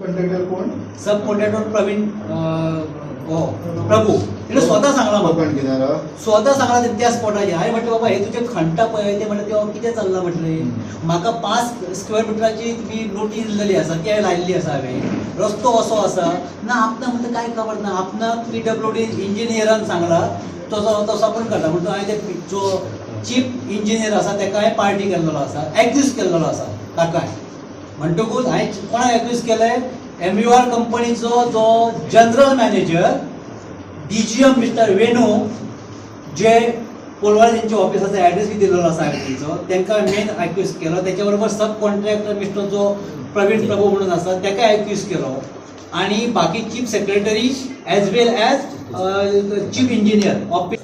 Contractor कोण? सब contractor प्रवीण हो प्रभू. तेणे स्वता सांगला म्हाका. कोकण किनारा. स्वता सांगला ते त्या स्पॉटाचेर. हांवें म्हटलें, बाबा, हे तुजे खणटा पळय. ते म्हणलें, ते कितें चल्लां? म्हटलें, म्हाका 5 स्क्वेअर मिटराची तुमी नोटीस दिल्लेली आसा, ती हांवें लायिल्ली आसा. हांवें रस्तो असो आसा ना आपणाक म्हणटा कांय खबर ना. आपणाक पीडब्ल्यूडी इंजिनियरान सांगला, तसो तसो आपूण करता म्हणटो. हांवें ते जो चीफ इंजिनियर आसा तेका हांवें पार्टी केल्लेलो आसा, एक्यूज केल्लेलो आसा ताकाय. म्हणटकूच हांवें कोणाक एक्यूज केलें? एमयूआर कंपनीचो जो जनरल मॅनेजर, डीजीएम मिस्टर वेणू, जे कोलवाळ तेंचे ऑफिस आसा, एड्रेस बी दिलेलो आसा हांवें तेंचो, तांकां मेन एक्यूज केलो. तेच्या बरोबर सब कॉन्ट्रॅक्टर मिस्टर जो प्रवीण प्रभू म्हणून आसा, ताका एक्यूज केलो आणि बाकी chief secretary as well as chief engineer office.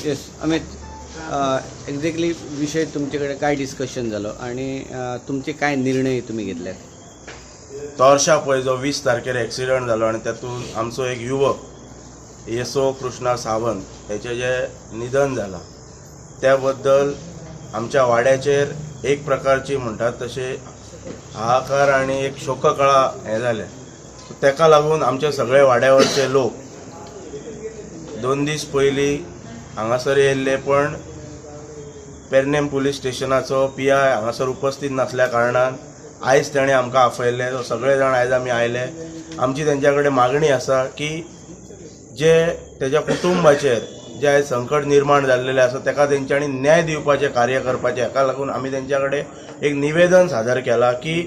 Yes Amit, exactly विषय तुमचे कडेन काय डिस्कशन जालो आणि तुमचे काय निर्णय तुम्ही घेतल्यात? तोरशा पळय जो 20 तारखेर एक्सिडंट जालो आनी तातूंत आमचो एक युवक येसो कृष्णा सावंत हेचें जें निधन जालां, त्या बद्दल आमच्या वाड्याचेर एक प्रकारची म्हणटात तशें हाहाकार आनी एक शोककळा हें जालें. ताका लागून आमचे सगळे वाड्यावरचे लोक 2 दीस पयलीं हांगासर येयल्ले, पण पेरनेम पुलीस स्टेशनाचो पीआय हांगासर उपस्थित नासल्या कारणान आयज ताणें आमकां आपयल्लें. सो सगळे जाण आयज आमी आयले. आमची तेंच्या कडेन मागणी आसा की जे तेज्या कुटुंबाचेर जे आयज संकट निर्माण जाल्लेलें आसा, ताका तेंच्यांनी न्याय दिवपाचें कार्य करपाचें. हाका लागून आमी तेंच्या कडेन एक निवेदन सादर केलां की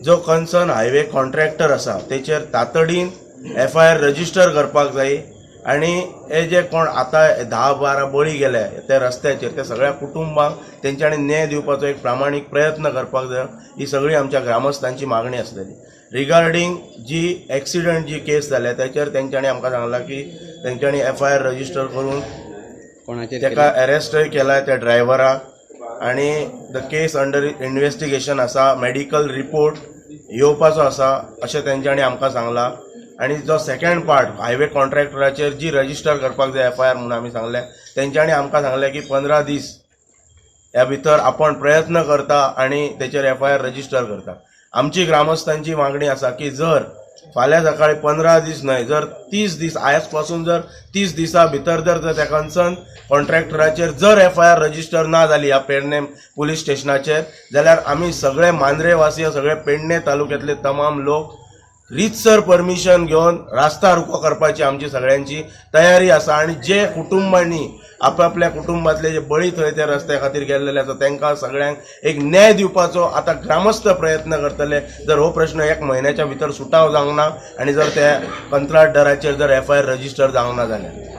जो कन्सर्न हायवे कॉन्ट्रॅक्टर आसा, तेचेर तातडीन एफआयआर रजिस्टर करपाक जाय आनी हे जे कोण आतां 10-12 बळी गेले त्या रस्त्याचेर, त्या सगळ्या कुटुंबांक तेंच्यांनी न्याय दिवपाचो एक प्रामाणीक प्रयत्न करपाक जाय. ही सगळी आमच्या ग्रामस्थांची मागणी आसलेली. रिगार्डींग जी एक्सिडंट जी केस जाल्या, त्याचेर तेंच्यांनी आमकां सांगलां की तेंच्यांनी एफआयआर रजिस्टर करून कोणाचेर ताका केलें? अरेस्टय केलाय त्या ड्रायव्हराक आनी the case under investigation आसा, मेडिकल रिपोर्ट येवपाचो आसा अशें तेंच्यांनी आमकां सांगलां. आनी जो सेकंड पार्ट, हायवे कॉन्ट्रॅक्टराचेर जी रजिस्टर करपाक जाय एफआयआर म्हणून आमी सांगलें, तेंच्यांनी आमकां सांगलें की 15 दीस ह्या भितर आपण प्रयत्न करता आनी तेचेर एफआयआर रजिस्टर करता. आमची ग्रामस्थांची मागणी आसा की जर फाल्यां सकाळी 15 दीस न्हय, जर 30 दीस, आयज पासून जर 30 दिसां भितर जर त्या कन्सर्न कॉन्ट्रॅक्टराचेर जर एफआयआर रजिस्टर ना जाली ह्या पेडणे पुलीस स्टेशनाचेर, जाल्यार आमी सगळे मांद्रेवासी, सगळे पेडणे तालुक्यातले तमाम लोक रितसर परमिशन घेवन रास्ता रोको करपाची आमची सगळ्यांची तयारी आसा. आनी जे कुटुंबांनी आपापल्या कुटुंबातले जे बळी थंय त्या रस्त्या खातीर गेल्लेले आसा, तांकां सगळ्यांक एक न्याय दिवपाचो आतां ग्रामस्थ प्रयत्न करतले, जर हो प्रश्न एक म्हयन्याच्या भितर सुटाव जावंक ना आनी जर त्या कंत्राटदाराचेर जर एफआयआर रजिस्टर जावंक ना जाल्यार.